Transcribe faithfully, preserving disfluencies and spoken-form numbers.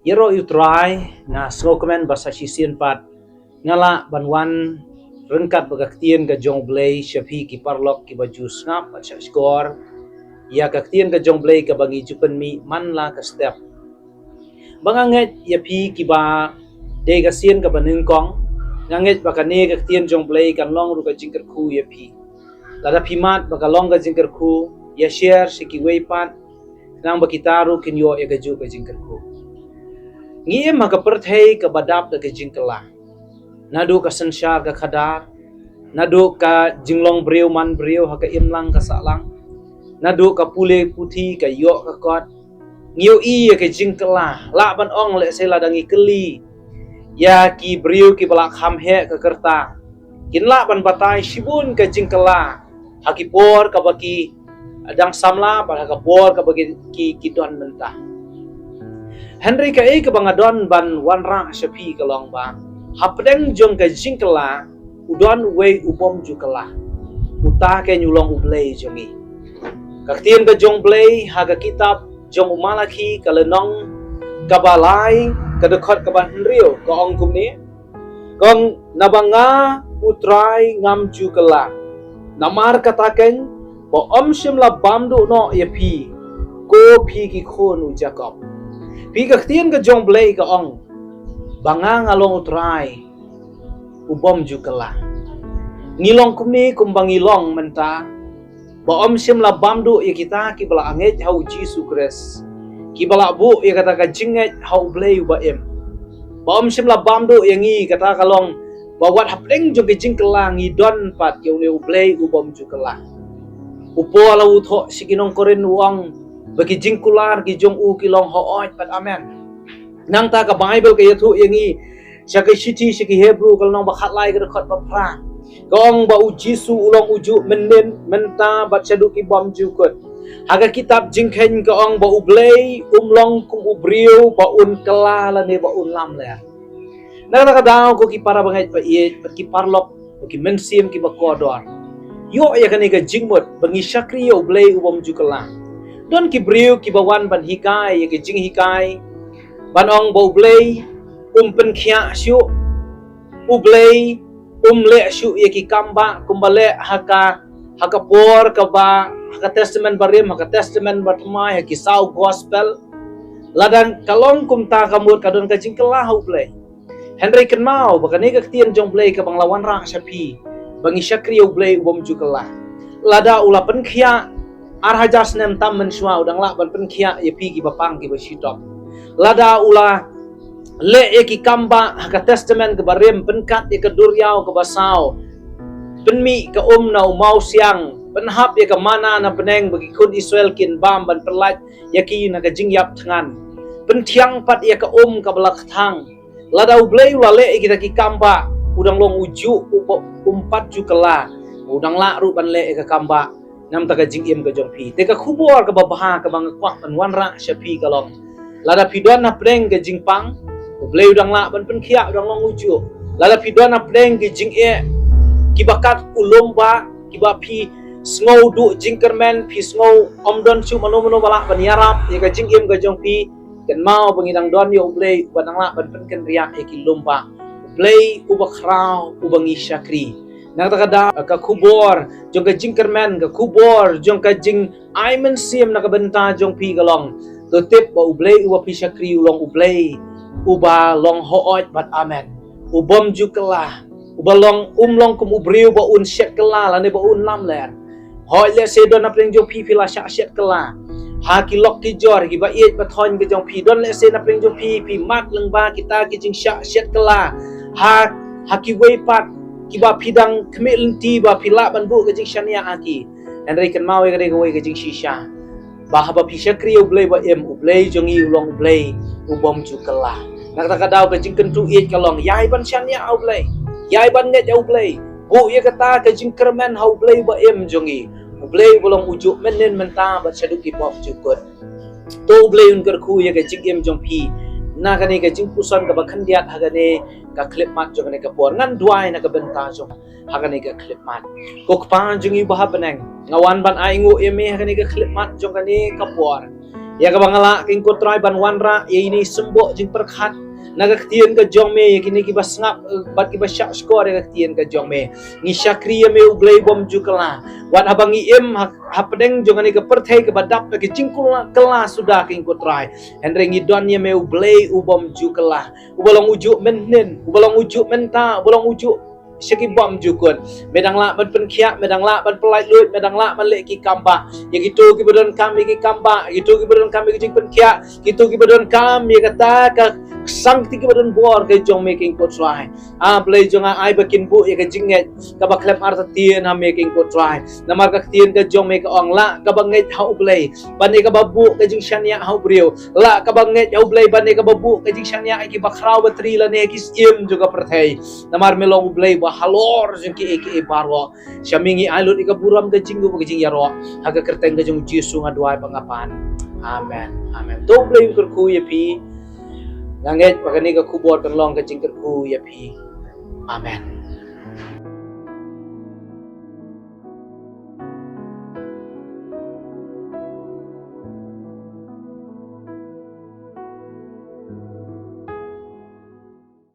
Ïaroh ïa u Trai, nga sngewkmen ba sa shisien pat nga lah ban wan ryngkat bad ka ktien ka jong U Blei sha phi ki paralok kiba ju sngap bad shahshkor ïa ka ktien ka jong U Blei kaba ngi ju pynmih man la ka step. Ba nga ngeit ïa phi kiba dei ka sien kaba nyngkong, nga ngeit ba kane ka ktien jong U Blei kan long ruh ka jingkyrkhu ïa phi. Lada phi mad ba ka long ka jingkyrkhu, ïa share sha kiwei pat, khnang ba kita ruh kin ïoh ïa kajuh ka jingkyrkhu. Ngi im ha ka pyrthei kaba dap da ka jingkylla. Naduh ka synshar ka khadar, naduh ka jinglong briew man briew ha ka imlang ka sahlang, naduh ka pule puthi ka ïoh ka kot, ngi ïohi ïa ka jingkylla. Lah ban ong lehse lada ngi kylli ïa ki briew kiba la kham heh ka rta, kin lah ban batai shibun ka jingkylla ha ki por kaba ki dang samla bad ha ka por kaba ki, ki, ki don mynta. Hynrei kaei kaba nga don ban wanrah sha phi ka long ba hapdeng jong ka jingkylla u don uwei u bym ju kylla. Uta keiñ u long U Blei jong ngi. Ka ktien ka jong U Blei ha ka kitab jong u Malakhi ka lynnong kaba lai, ka dkhot kaba hynriew, ka ong kumne: Ka ong, naba nga U Trai ngam ju kylla. Namar kata keiñ ba ym shym la bam duh noh ïa phi, ko phi ki khun u Jakob. Phi, ka ktien ka jong U Blei ka ong ba nga nga long U Trai u bym ju kylla. Ngi long kumne kumba ngi long mynta, ba ym shym la bam duh ïa kita kiba la angeit ha U Jisu Khrist, kiba la buh ïa kata ka jingngeit ha U Blei uba im. Ba ym shym la bam duh ïa ngi, kata ka long ba wat hapdeng jong ka jingkylla ngi don pat ïa une U Blei u bym ju kylla. U Paul u thoh sha ki nong Korinth u ong ba ki jingkular ki jong u ki long hooid bad amen. Nangta ka Baibl ka ïathuh ïa ngi sha ka shithi sha ki Hebru ka lynnong ba khatlai ka dkhot ba phra, ka ong ba U Jisu u long ujuh mynnin, mynta bad shaduh ki bymjukut. Ha ka kitab Jingkheiñ ka ong ba U Blei um long kum u briew ba un kylla lane ba un lamler. Na kata ka daw, ko ki para bangeit ba ïeit bad ki paralok, ko ki mynsiem kiba kordor, ïoh ïa kane ka jingmut ba ngi shakri ïa U Blei u bym ju kylla. Don ki briew kiba wan ban hikai ïa ka jinghikai ban ong ba U Blei um pynkhiah shuh, U Blei um leh shuh ïa ki kambah kumba leh ha ka, ha ka por kaba, ha ka Testament Barim, ha ka Testament Bathymmai, ha ki saw Gospel. Lada ka long kumta, ka mut ka don ka jingkylla ha U Blei. Hynrei kynmaw ba kane ka ktien jong U Blei kaba nga la wanrah sha phi, ba ngi shakri ïa U Blei u bym ju kylla. Lada u la pynkhiah ar hajar snem tam mynshuwa, u dang lah ban pynkhiah ïa phi kiba pang kiba shitom. Lada u la leh ïa ki kambah ha ka Testament kaba rim, pynkat ïa ka duriaw kaba saw, pynmih ka um na u mawsiang, pynhap ïa ka manna na bneng ba ki khun Israel kin bam ban pynlait ïa ki na ka jingïap thngan, pynthiang pat ïa ka um kaba la kthang. Lada U Blei u la leh ïa kita ki kambah, u dang long ujuh u ba um pat ju kylla, u dang lah ruh ban leh ïa ka kambah namar ka jingim ka jong phi. Te ka khubor kaba bha kaba nga kwah ban wanrah sha phi ka long, lada phi don hapdeng ka jingpang, U Blei u dang lah ban pynkhiah, u dang long ujuh. Lada phi don hapdeng ka jingeh kiba kat u lum ba, kiba phi sngew duh jingkyrmen, phi sngew ym don shuh mano mano ba lah ban ïarap ïa ka jingim ka jong phi, kynmaw ba ngi dang don ïa U Blei uba dang lah ban pynkynriah ïa ki lum ba. U Blei uba khraw, uba ngi shakri. Na kata ka daw, ka khubor jong ka jingkyrmen, ka khubor jong ka jingai mynsiem na ka bynta jong phi ka long, to tip ba U Blei uba phi shakri u long U Blei uba long hooid bad amen, u bym ju kylla, uba long, um long kum u briew ba un shet kylla lane ba un lamler. Hooid, lehse don hapdeng jong phi phi la shah shet kylla ha ki lok ki jor kiba ïeit ba thoiñ ka jong phi. Don lehse hapdeng jong phi phi mad lyngba kita ki jingshah shet kylla ha, ha kiwei pat kiba phi dang khmih lynti ba phi lah ban buh ka jingshaniah ha ki. Hynrei kynmaw ïa kane kawei ka jingshisha, ba haba phi shakri ïa U Blei ba im, U Blei jong ngi u long U Blei u bym ju kylla. Na kata ka daw, ka jingkyntu ïeit ka long, ïai ban shaniah ha U Blei, ïai ban ngeit ha U Blei, buh ïa kata ka jingkyrmen ha U Blei ba im jong ngi, U Blei uba long ujuh mynnin, mynta bad shaduh ki bymjukut. To U Blei un kyrkhu ïa ka jingim jong phi na kane ka jingpuson kaba khyndiat ha kane ka khyllipmat jong kane ka por. Ngan duwai na ka bynta jong ha kane ka khyllipmat. Ko Kpa jong ngi uba ha bneng, nga wan ban ainguh ïa me ha kane ka khyllipmat jong kane ka por. Ïa kaba nga lah, ko Trai, ban wanrah ïa ine i symboh jingpyrkhat na ka ktien ka jong me, ïa kine kiba sngap, eh, bad kiba shahshkor ïa ka ktien ka jong me. Ngi shakri ïa me, U Blei bym ju kylla. Wat haba ngi im ha, hapdeng jong kane ka pyrthei kaba dap da ka jingkylla, kylla suda, ko Trai, hynrei ngi don ïa me, U Blei u bym ju kylla, uba long u juh mynhynnin, uba long u juh mynta, uba long u juh sha ki bymjukut. Me dang lah ban pynkhiah, me dang lah ban pyllait luid, me dang lah ban leh ki kam bah ïa kito kiba donkam ïa ki kam bah, ïa kito kiba donkam ïa ki jingpynkhiah, kito kiba donkam ïa kata ka sang kti kiba don bor ka jong me, ko Trai. A Blei jong nga, ai ba kin buh ïa ka jingngeit kaba khlem artatien ha me, ko Trai. Namar ka ktien ka jong me ka ong, lah kaba ngeit ha U Blei ban ïa kaba buh ka jingshaniah ha u briew. Lah kaba ngeit ha U Blei ban ïa kaba buh ka jingshaniah ha ki bakhraw batri lane ha ki syiem jong ka pyrthei. Namar me long U Blei ba halor jong kiei kiei baroh. Sha me ngi ai lut ïa ka burom, ka jingïaroh, ka jingïaroh. Ha ka kyrteng ka jong U Jisu nga duwai bad nga pan. Amen. Amen. To U Blei un kyrkhu ïa phi. Nga ngeit ba kane ka khubor kan long ka jingkyrkhu ïa phi. Amen.